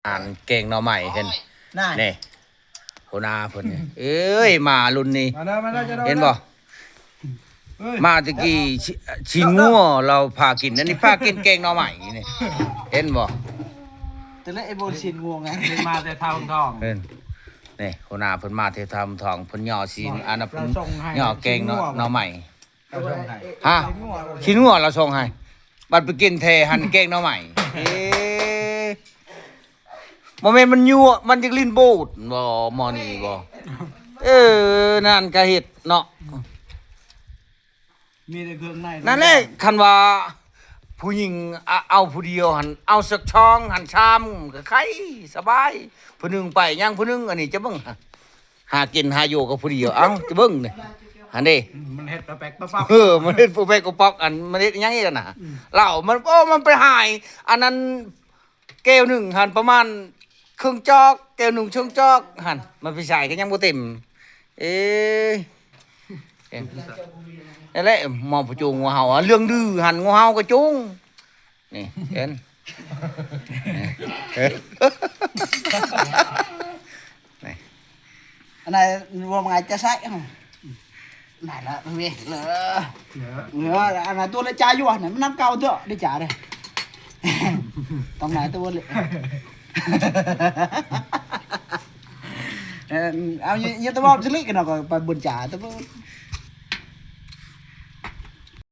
ອາຫານແກງໜໍ່ໄມ້ເຫັນ ນາ ນີ້ ຫົວໜ້າເພິ່ນນີ້ ເອີຍ ມາລຸ້ນນີ້ ມາເດີ ມາເດີ ເຈົ້າ ເຫັນບໍ່? ເອີຍ ມາແຕ່ກີ້ ຊີ້ ຊີ້ນງົວລາວພາກິນ ອັນນີ້ພາກິນແກງໜໍ່ໄມ້ນີ້ ເຫັນບໍ່? ແຕ່ລະໄອ້ໂບຊີ້ນງົວໄງ ມາແຕ່ທາວທອງ ເຫັນ ນີ້ ຫົວໜ້າເພິ່ນມາແຕ່ທາວທອງ ເພິ່ນຍໍຊີ້ນ ບໍ່ ອັນນັ້ນ ເພິ່ນຍໍແກງໜໍ່ ໜໍ່ໄມ້ ລາວສົ່ງໃຫ້ ຮະ ຊີ້ນງົວລາວສົ່ງໃຫ້ ບັດໄປກິນແທ້ຫັ້ນແກງໜໍ່ໄມ້ ເອີ ບໍ່ແມ່ນມັນຍົວະ ມັນຢາກຫຼິ້ນໂບດບໍ່ ໝໍນີ້ບໍ່? ເອີ ນັ້ນກະເຮັດເນາະ ມີແຕ່ເຄື່ອງໃນ ນັ້ນແຫຼະ ຄັນວ່າຜູ້ຍິງ ອາ ເອົາຜູ້ດຽວຫັ້ນ ເອົາສັກສອງຫັ້ນ ສາມກະໄຄສະບາຍ ຜູ້ໜຶ່ງໄປຫຍັງຜູ້ໜຶ່ງ ອັນນີ້ຈະເບິ່ງ ຫາກິນຫາຢູ່ກັບຜູ້ດຽວ ເອົ້າ ຈະເບິ່ງນີ້ ຫັ້ນເດ້ ມັນເຮັດປະແປັກປະປັອກ ເອີ ມັນເຮັດປະແປັກປະປັອກ ອັນ ມັນເຮັດຫຍັງອີກຫັ້ນນະ ອືມ ເຫຼົ້າ ມັນ ໂອ້ ມັນໄປຫາຍ ອັນນັ້ນ ແກ້ວໜຶ່ງຫັ້ນປະມານເຄິ່ງຈອກ ແກ້ວໜຶ່ງເຄິ່ງຈອກຫັ້ນ ມັນໄປໃສ່ກະຍັງບໍ່ເຕັມ ເອີ ເອີ ນັ້ນແຫຼະ ໝໍຜູ້ຈູງງົວເຮົາ ເລື່ອງດື້ຫັ້ນງົວເຮົາກະຈູງ ນີ້ ເຫັນ ນີ້ ອັນນັ້ນລວມງານຈະໃຊ້ ນັ້ນລະເວເລີ ເອີ ອັນນັ້ນຕົວລະຈ່າຢູ່ຫັ້ນ ມັນນຳເກົ່າຕົວໄດ້ຈ່າເດ້ ຕ້ອງຫຼາຍຕົວເລີຍ ເອີ ເອົາ ຍ- ຍ- ຕະເວົ້າສະລິກະເນາະ ກະໄປບຸນຈ່າຕະເວົ້າ